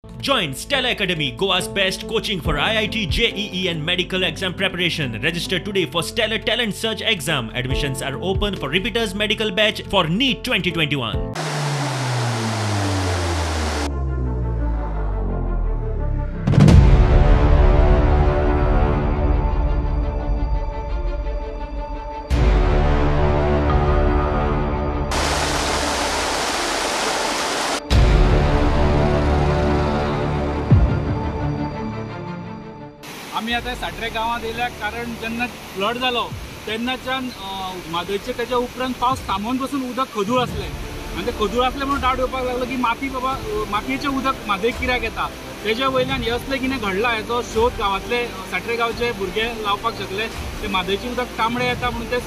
Join Stella Academy, Goa's best coaching for IIT, JEE and medical exam preparation. Register today for Stellar Talent Search exam. Admissions are open for repeaters medical batch for NEET 2021. आमी आतां साट्रे गांवांत येयल्या कारण जेन्ना flood जालो तेन्नाच्यान म्हादयचे तेच्या उपरांत पावस थांबोवन बसून उदक खदूळ आसलें आनी तें खदूळ आसलें म्हणून डावट येवपाक लागलो की माती बाबा मातयेचें उदक म्हादयक कित्याक येता. तेज्या वयल्यान हें असलें कितें घडलां हेचो शोध गांवांतले साट्रे गांवचे भुरगे लावपाक शकले. ते म्हादयचें उदक तांबडें येता म्हणून ते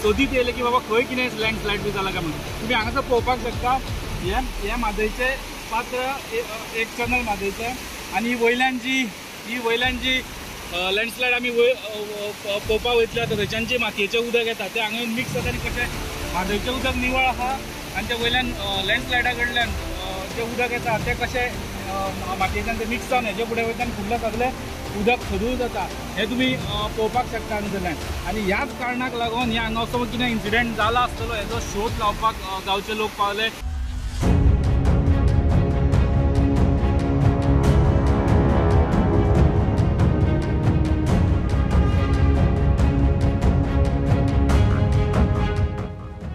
सोदीत येयले की बाबा खंय कितें लँडस्लायड बी जाला काय म्हणून. तुमी हांगासर पळोवपाक शकता हें म्हादयचें पात्र एक चॅनल म्हादयचें आनी वयल्यान जी ही वयल्यान जी लँडस्लायड आमी वयर पळोवपाक वयतले आतां थंयच्यान जे मातयेचें उदक येता तें हांगा मिक्स जाता आनी कशें म्हादयचें उदक निवळ आसा आनी तें वयल्यान लँडस्लायडा कडल्यान जें उदक येता तें कशें मातयेच्यान तें मिक्स जावन हेजे फुडें वयता आनी फुडलें सगळें उदक खदूळ जाता हें तुमी पळोवपाक शकता हांगासरल्यान. आनी ह्याच कारणाक लागून ह्या हांगा असो कितें इन्सिडंट जाला आसतलो हेजो शोध लावपाक गांवचे लोक पावले.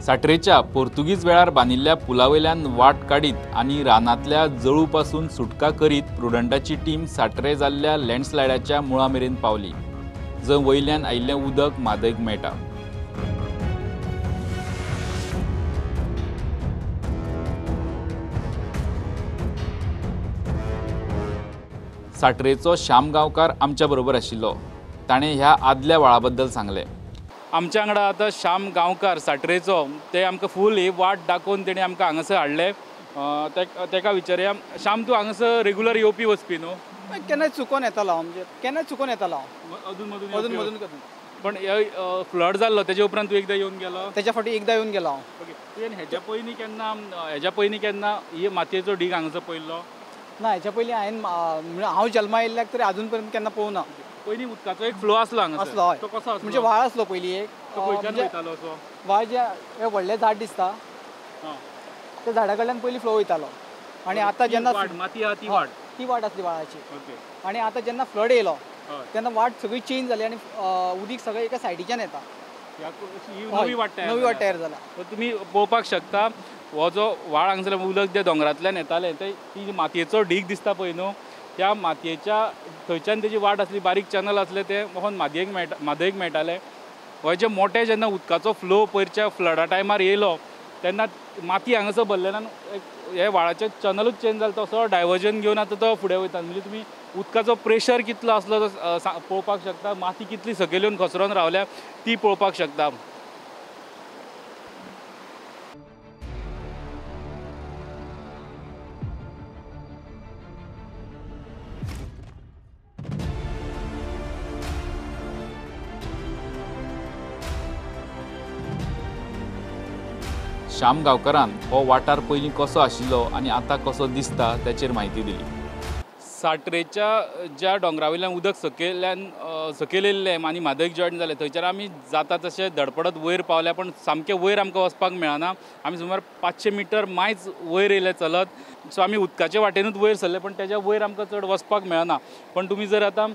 साट्रेच्या पोर्तुगीज वेळार बांदिल्ल्या पुलावयल्यान वाट काडीत आनी रानांतल्या जळू पासून सुटका करीत प्रुडंटाची टीम साट्रे जाल्ल्या लँडस्लायडाच्या मुळा मेरेन पावली, जंय वयल्यान आयिल्लें उदक म्हादयक मेळटा. साट्रेचो श्याम गांवकार आमच्या बरोबर आशिल्लो, ताणें ह्या आदल्या व्हाळा बद्दल सांगलें. आमच्या वांगडा आतां श्याम गांवकार साट्रेचो, ते आमकां फूल ही वाट दाखोवन तेणी आमकां हांगासर हाडले. तेका विचारया. श्याम, तूं हांगासर रेगुलर येवपी वचपी न्हू? केन्नाय चुकोन येतालो हांव, म्हणजे केन्नाय चुकोन येतालो हांव अदून मदून अदून मदून. पण फ्लड जाल्लो तेजे उपरांत तूं एकदां येवन गेलो? तेच्या फावटी एकदां येवन गेलो हांव. ओके, तुवें हेज्या पयलीं केन्ना ही मातयेचो ढीग हांगासर पळयल्लो? ना, हेच्या पयलीं हांवें हांव जल्मा येयल्ल्याक तरी आजून पर्यंत केन्ना पळोवना. पयलीं उदकाचो एक फ्लो आसलो हांगा आसलो, हय. तो कसो आसलो? म्हणजे व्हाळ आसलो पयलीं एक. तो खंयच्यान वयतालो असो? व्हाळ जे हें व्हडलें झाड दिसता त्या झाडा कडल्यान पयलीं फ्लो वयतालो. आनी आतां जेन्ना माती आहा ती वाट, ती वाट आसली व्हाळाची. आनी आतां जेन्ना फ्लड येयलो तेन्ना वाट सगळी चेंज जाली आनी उदीक सगळें एका सायडीच्यान येता. नवी वाट तयार जाला. तुमी पळोवपाक शकता हो जो व्हाळ हांगासर उदक जे दोंगरांतल्यान येतालें ते ती मातयेचो ढीग दिसता पळय न्हू, त्या मातयेच्या थंयच्यान तेजी वाट आसली, बारीक चॅनल आसलें तें वचोन म्हादयक मेळटालें. हो जे मोठे जेन्ना उदकाचो फ्लो पयरच्या फ्लडा टायमार येयलो तेन्ना माती हांगासर भरलेल्यान हे व्हाळाचें चॅनलूच चेंज जालें, तसो डायवर्जन घेवन आतां तो फुडें वयता. म्हणजे तुमी उदकाचो प्रेशर कितलो आसलो तो पळोवपाक शकता, माती कितली सकयल येवन घसरोन रावल्या ती पळोवपाक शकता. श्याम गांवकारान हो वाठार पयलीं कसो आशिल्लो आनी आतां कसो दिसता ताचेर म्हायती दिली. साट्रेच्या ज्या दोंगरा वयल्यान उदक सकयल येयल्लें आनी म्हादयक जॉयन जालें थंयच्यान आमी जाता तशें धडपडत वयर पावले, पण सामकें वयर आमकां वचपाक मेळना. आमी सुमार 500 मिटर मायच वयर येयले चलत. सो आमी उदकाचे वाटेनूच वयर सरले, पण तेज्या वयर आमकां चड वचपाक मेळना. पण तुमी जर आतां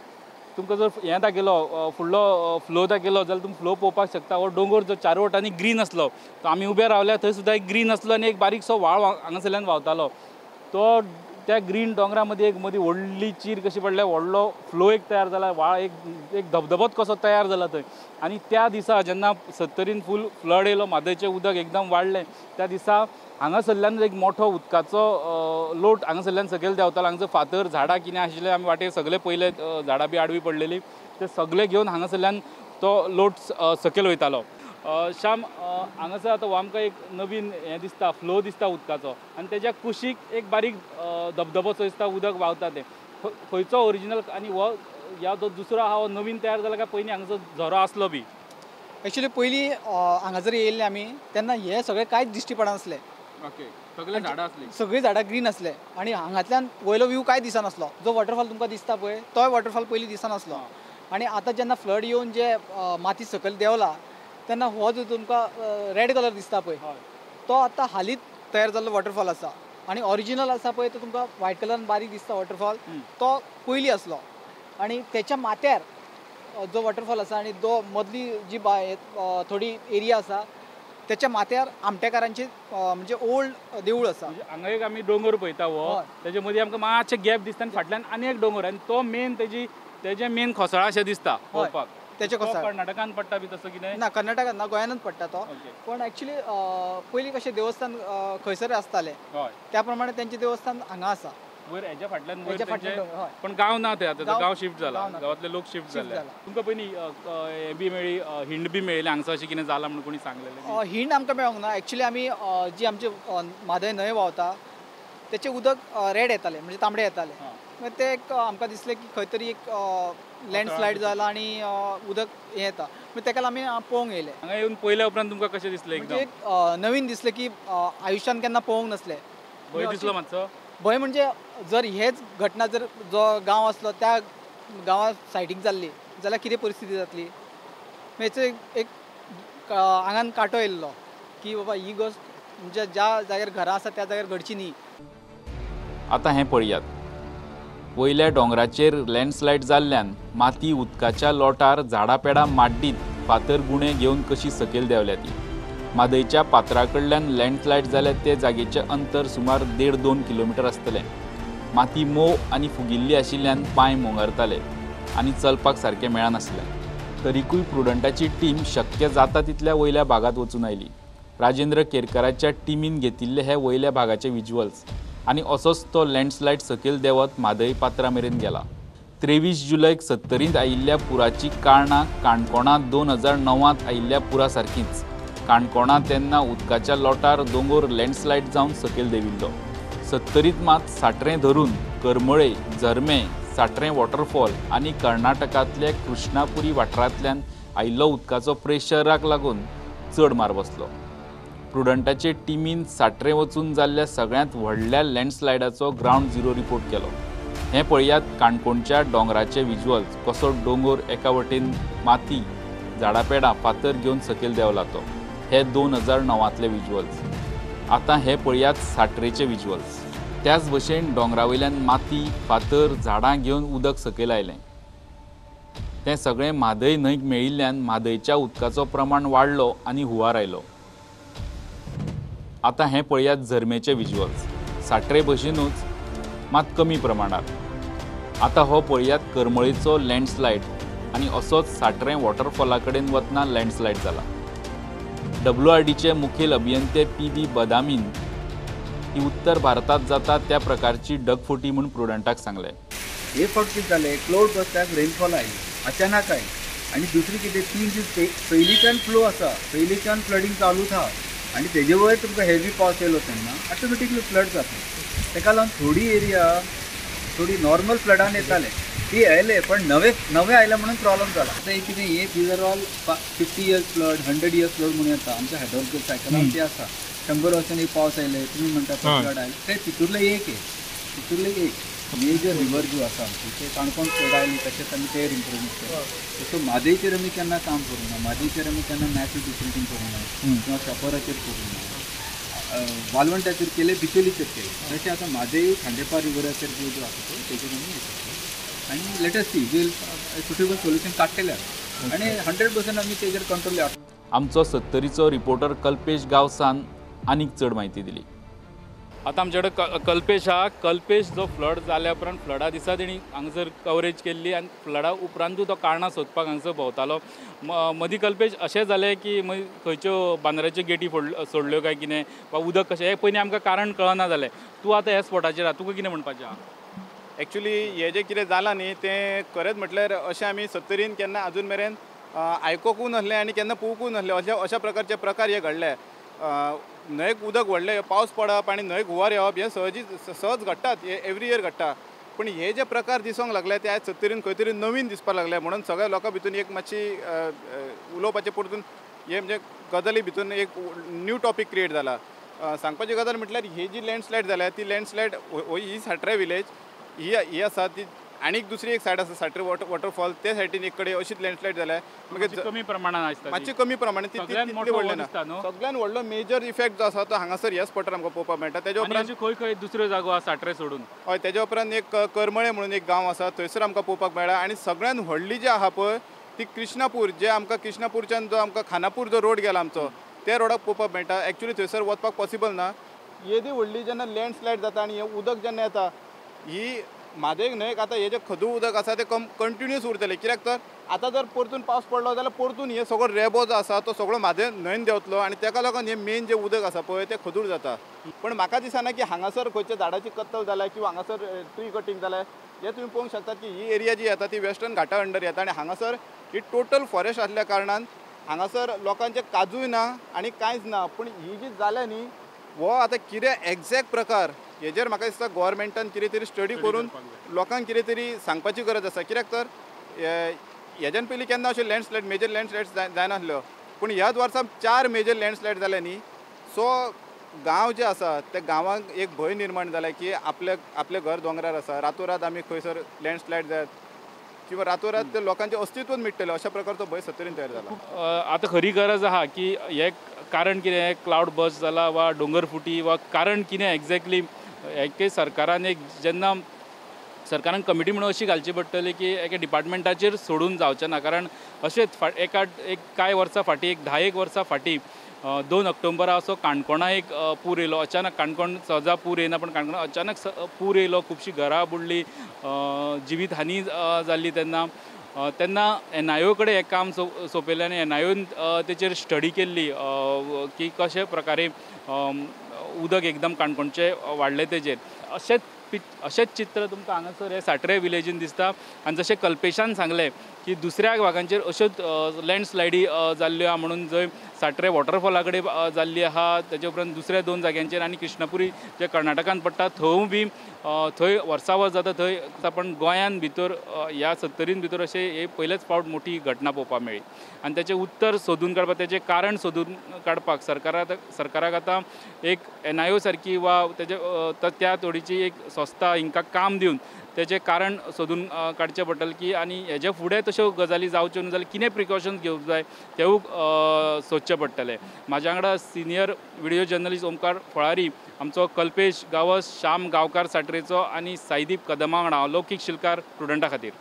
तुमकां जर हें दाखयलो फुडलो फ्लो दाखयलो जाल्यार तुमी फ्लो पळोवपाक शकता. हो दोंगर जो चार वटांनी ग्रीन आसलो तो आमी उबे रावल्या थंय सुद्दां एक ग्रीन आसलो आनी एक बारीकसो व्हाळ हांगासरल्यान व्हांवतालो. तो त्या ग्रीन दोंगरा मदीं एक मदीं व्हडली चीर कशी पडल्या, व्हडलो फ्लो एक तयार जाला, व्हाळ एक धबधबोच कसो तयार जाला थंय. आनी त्या दिसा जेन्ना सत्तरीन फूल फ्लड येयलो, म्हादयचें उदक एकदम वाडलें, त्या दिसा हांगासरल्यान एक मोठो उदकाचो लोट हांगासरल्यान सकयल देंवतालो. हांगासर फातर झाडां कितें आशिल्लें आमी वाटेर सगळे पयले झाडां बी आडवी पडलेली ते सगळे घेवन हांगासरल्यान तो लोट सकयल वयतालो. श्याम, हांगासर आतां हो आमकां एक नवीन हें दिसता, फ्लो दिसता उदकाचो आनी तेज्या कुशीक एक बारीक धबधबोसो दिसता, उदक व्हांवता तें खंयचो ओरिजिनल आनी हो ह्या जो दुसरो आहा हो नवीन तयार जाला काय पयलीं हांगासर झरो आसलो बी? एक्चुअली पयलीं हांगासर येयल्ले आमी तेन्ना हें सगळें कांयच दिश्टी पडनासलें. ओके, सगळे झाडां आसली, सगळीं झाडां ग्रीन आसले आनी हांगांतल्यान वयलो व्यू कांय दिसनासलो. जो वॉटरफॉल तुमकां दिसता पळय तोय वॉटरफॉल पयलीं दिसनासलो. आनी आतां जेन्ना फ्लड येवन जे माती सकयल देंवला तेन्ना हो जो तुमकां रेड कलर दिसता पळय तो आतां हालींच तयार जाल्लो वॉटरफॉल आसा. आनी ओरिजिनल आसा पळय तो तुमकां व्हायट कलरान बारीक दिसता वॉटरफॉल, तो पयलीं आसलो. आनी तेच्या माथ्यार जो वॉटरफॉल आसा आनी जो मदली जी थोडी एरिया आसा त्याच्या माथ्यार आमटेकारांचे म्हणजे ओल्ड देवूळ आसा. हांगा एक आमी दोंगर पळयता हो, तेजे मदीं आमकां मातशें गॅप दिसता आनी फाटल्यान आनी एक दोंगर आनी तो मेन तेजे मेन खोसळा अशें दिसता पळोवपाक. तेचे खोसळा कर्नाटकान पडटा बी तसो कितें ना, कर्नाटकान ना, गोंयानूच पडटा तो. पण एक्चुअली पयलीं कशें देवस्थान खंयसर आसतालें त्या प्रमाणे तेंचें देवस्थान हांगा आसा वयर हेज्या फाटल्यान वयर. पण गांव ना ते आतां, गांव शिफ्ट जाला, गांवांतले लोक शिफ्ट जाले. तुमकां पयलीं हें बी मेळ्ळी, हिंड बी मेळ्ळी हांगसर अशें कितें जालां म्हणून कोणी सांगलेलें? हिंड आमकां मेळोंक ना. एक्चुअली आमी जी आमची म्हादय न्हंय व्हांवता तेचें उदक रेड येतालें, म्हणजे तांबडें येतालें. मागीर तें एक आमकां दिसलें की खंय तरी एक लँडस्लायड जाला आनी उदक हें येता, मागीर तेका आमी पळोवंक येयले. हांगा येवन पळयल्या उपरांत तुमकां कशें दिसलें? म्हणजे एक नवीन दिसलें की आयुश्यान केन्ना पळोवंक नासलें. भंय दिसलो मातसो? भंय म्हणजे जर हेच घटना जर जो गांव आसलो त्या गांवा सायडीक जाल्ली जाल्यार कितें परिस्थिती जातली हेचो एक आंगान कांटो येयल्लो की बाबा ही गोश्ट म्हणजे ज्या जाग्यार घरां आसा त्या जाग्यार घडची न्ही. आतां हें पळयात, वयल्या दोंगराचेर लँडस्लायड जाल्ल्यान माती उदकाच्या लोटार झाडां पेडां माड्डीत फातर गुणे घेवन कशी सकयल देंवल्या ती. म्हादयच्या पात्रा कडल्यान लँडस्लायड जाल्या ते जागेचें अंतर सुमार 1.5-2 किलोमिटर आसतलें. माती मोव आनी फुगिल्ली आशिल्ल्यान पांय मोंगरताले आनी चलपाक सारकें मेळनासलें. तरीकूय प्रुडंटाची टीम शक्य जाता तितल्या वयल्या भागांत वचून आयली. राजेंद्र केरकाराच्या टिमीन घेतिल्ले हे वयल्या भागाचे विज्युअल्स आनी असोच तो लँडस्लायड सकयल देंवत म्हादय पात्रा मेरेन गेला. 23 जुलैक सत्तरींत आयिल्ल्या पुराची कारणां काणकोणांत 2009 आयिल्ल्या पुरा सारकीच. काणकोणां तेन्ना उदकाच्या लोटार दोंगोर लँडस्लायड जावन सकयल देंविल्लो. सत्तरींत मात साट्रें धरून करमळे, झरमे, साट्रें वॉटरफॉल आनी कर्नाटकांतल्या कृष्णापुरी वाठारांतल्यान आयिल्लो उदकाचो प्रेशराक लागून चड मार बसलो. प्रुडंटाचे टिमीन साट्रें वचून जाल्ल्या सगळ्यांत व्हडल्या लँडस्लायडाचो ग्रावंड झिरो रिपोर्ट केलो. हें पळयात काणकोणच्या दोंगराचे विज्युअल्स, कसो दोंगोर एका वटेन माती, झाडां पेडां, फातर घेवन सकयल देंवला तो. हे 2009 विज्युअल्स. आतां हे पळयात साट्रेचे विज्युअल्स. त्याच भशेन दोंगरा वयल्यान माती, फातर, झाडां घेवन उदक सकयल आयलें. तें सगळें म्हादय न्हंयक मेळिल्ल्यान म्हादयच्या उदकाचो प्रमाण वाडलो आनी हुंवार आयलो. आतां हें पळयात झरमेचे विज्युअल्स. साट्रे भशेनूच मात कमी प्रमाणात. आतां हो पळयात करमळीचो लँडस्लायड आनी असोच साट्रें वॉटरफॉला कडेन वतना लँडस्लायड जाला. WRDचे मुखेल अभियंते PB बदामीन ही उत्तर भारतांत जाता त्या प्रकारची ढगफुटी म्हूण प्रुडंटाक सांगलें. हे फावट कितें जालें, क्लाउड बर्स्टाक रेनफॉल आयली, अचानक आयली आनी दुसरी कितें 3 दीस पयलींच्यान फ्लो आसा, पयलींच्यान फ्लडींग चालूच आहा आनी तेजे वयर तुमकां हेवी पावस येयलो तेन्ना ऑटोमॅटिकली फ्लड जाता. तेका लागून थोडी एरिया थोडी नॉर्मल फ्लडान येताले ती आयले, पण नवे नवे आयले म्हणून प्रॉब्लम जाला. आतां एक कितें हे these are all 50 years flood, 100 years flood म्हणून येता आमच्या हायड्रोलॉजिकल सायकलान ते आसा. 100 वर्सांनी पावस आयले तुमी म्हणटा फ्लड आयले, ते तितूंतले एक हे तितूंतले एक मेजर रिवर ज्यो आसा आमची ते काणकोण फ्लड आयली तशेंच आमी तेर इम्प्रूवमेंट केलें. सो म्हादयचेर आमी केन्ना काम करूंक ना, म्हादयचेर आमी केन्ना मॅसिव डिसिल्टींग करूंक ना किंवा शापोराचेर करूंक ना, वालवंटाचेर केले, बिचोलीचेर केले. तशें आतां म्हादय खांडेपार रिवराचेर ज्यो ज्यो आसा पळय तेजेर आमी हें करतले आनी let us see we'll suitable solution काडटले आनी 100% आमी तेजेर कंट्रोल. आमचो सत्तरीचो रिपोर्टर कल्पेश गांवसान आनीक चड म्हायती दिली. आतां आमचे कडेन कल्पेश आहा. कल्पेश जो फ्लड जाल्या उपरांत फ्लडा दिसा तेणी हांगासर कवरेज केल्ली आनी फ्लडा उपरांतूय तो कारणां सोदपाक हांगासर भोंवतालो. मदीं कल्पेश अशें जालें की मागीर खंयच्यो बांद्राच्यो गेटी सोडल्यो काय कितें वा उदक कशें हें पयलीं आमकां कारण कळना जालें. तूं आतां ह्या स्पॉटाचेर आहा, तुका कितें म्हणपाचें आहा? एक्चुली हें जें कितें जालां न्ही तें खरेंच म्हटल्यार अशें आमी सत्तरीन केन्ना आजून मेरेन आयकोकूय नासलें आनी केन्ना पळोवकूय नासलें. अशा प्रकारचे प्रकार हे घडले. न्हंयक उदक व्हडलें, पावस पडप आनी न्हंयक हुंवार येवप हें सहज घडटात, हे एवरी इयर घडटा. पूण हे जे प्रकार दिसूंक लागले ते आयज सत्तरीन खंय तरी नवीन दिसपाक लागले. म्हणून सगळ्या लोकां भितून एक मातशी उलोवपाचें परतून हे म्हणजे गजाली भितून एक न्यू टॉपीक क्रिएट जाला. सांगपाची गजाल म्हटल्यार ही जी लँडस्लायड जाल्या ती लँडस्लायड ही साट्रे विलेज ही ही आसा ती आनीक दुसरी एक सायड आसा साट्रे वॉटरफॉल ते सायडीन एक कडेन अशीच लँडस्लायड जाल्या मागीर कमी प्रमाणान आसता, मातशी कमी प्रमाणान, ती तितली व्हडली ना. सगळ्यान व्हडलो मेजर इफेक्ट जो आसा तो हांगासर ह्या स्पॉटार आमकां पळोवपाक मेळटा. तेज्या उपरांत खंय खंय दुसऱ्यो जागो आसा साट्रे सोडून? हय, तेज्या उपरांत एक करमळे म्हणून एक गांव आसा थंयसर आमकां पळोवपाक मेळ्ळा. आनी सगळ्यान व्हडली जी आहा पळय ती कृष्णापूर, जे आमकां कृष्णापूरच्यान जो आमकां खानापूर जो रोड गेला आमचो त्या रोडाक पळोवपाक मेळटा. एक्चुअली थंयसर वचपाक पॉसिबल ना. येदी व्हडली जेन्ना लँडस्लायड जाता आनी हें उदक जेन्ना येता ही म्हादय न्हंयेक आतां हें जें खदूळ उदक आसा तें कंटिन्यूस उरतलें, कित्याक तर आतां जर परतून पावस पडलो जाल्यार परतून हे सगळो रेबो जो आसा तो सगळो म्हादय न्हंयेन देंवतलो आनी तेका लागून हें मेन जें उदक आसा पळय तें खदूळ जाता. पण म्हाका दिसना की हांगासर खंयच्या झाडाची कत्तल जाल्या किंवा हांगासर ट्री कटींग जालें. हें तुमी पळोवंक शकतात की ही एरिया जी येता ती वेस्टर्न घाटा अंडर येता आनी हांगासर ही टोटल फॉरेस्ट आसल्या कारणान हांगासर लोकांचे काजूय ना आनी कांयच ना. पूण ही जी जाल्या न्ही हो आतां कितें एग्जॅक्ट प्रकार हेजेर म्हाका दिसता गोवोरमेंटान कितें तरी स्टडी करून लोकांक कितें तरी सांगपाची गरज आसा. कित्याक तर हेज्यान पयलीं केन्ना अशें लँडस्लायड मेजर लँडस्लायड जायनासल्यो, पूण ह्याच वर्सा 4 मेजर लँडस्लायड जाले न्ही. सो गांव जे आसा त्या गांवांक एक भंय निर्माण जाला की आपले आपलें घर दोंगरार आसा, रातोरात आमी खंयसर लँडस्लायड जायत किंवा रातोरात ते लोकांचें अस्तित्वच मिट्टलें अशा प्रकारचो भंय सत्तरीन तयार जाला. आतां खरी गरज आहा की हें कारण कितें, क्लावड बर्स्ट जाला वा दोंगर फुटी वा कारण कितें एग्जॅक्टली हें सरकारान एक जेन्ना सरकारान कमिटी म्हणून अशी घालची पडटली की एका डिपार्टमेंटाचेर सोडून जावचें ना. कारण अशेंच एका एक कांय वर्सां फाटीं एक 10 वर्सां फाटीं 2 ऑक्टोबरा असो काणकोणा एक पूर येयलो. अचानक काणकोण सहजा पूर येयना पण काणकोणा अचानक पूर येयलो, खुबशीं घरां बुडलीं, जिवीत हानी जाल्ली. तेन्ना तेन्ना एनआयओ कडेन हें काम सोंपयलें आनी एनआयओन तेचेर स्टडी केल्ली की कशे प्रकारे उदक एकदम काणकोणचें वाडलें तेजेर. अशेंच चित्र तुमकां हांगासर हे साट्रे विलेजीन दिसता. आनी जशें कल्पेशान सांगलें की दुसऱ्या भागांचेर अश्योच लँडस्लायडी जाल्ल्यो आहा म्हणून जंय साट्रे वॉटरफॉला कडेन जाल्ली आहा, तेजे उपरांत दुसऱ्या 2 जाग्यांचेर आनी कृष्णपुरी जे कर्नाटकान पडटा थंय बी थंय वर्सा वर्स जाता थंय. पण गोंयान भितर ह्या सत्तरीन भितर अशें हे पयलेच फावट मोठी घटना पळोवपाक मेळ्ळी. आनी तेचें उत्तर सोदून काडपाक, तेचें कारण सोदून काडपाक सरकाराक आतां एक एनआयओ सारकी वा तेजे त्या तोडीची एक संस्था हिंकां काम दिवन तेचें कारण सोदून काडचें पडटलें की आनी हेजे फुडें तश्यो गजाली जावच्यो न्हू जाल्यार कितें प्रिकॉशन्स घेवंक जाय तेवूय सोदचें पडटलें. म्हाज्या वांगडा senior video journalist Omkar Phalari, आमचो कल्पेश गांवस, श्याम गांवकार साट्रेचो आनी साईदीप कदमा वांगडा लौकीक शिलकार प्रुडंटा खातीर.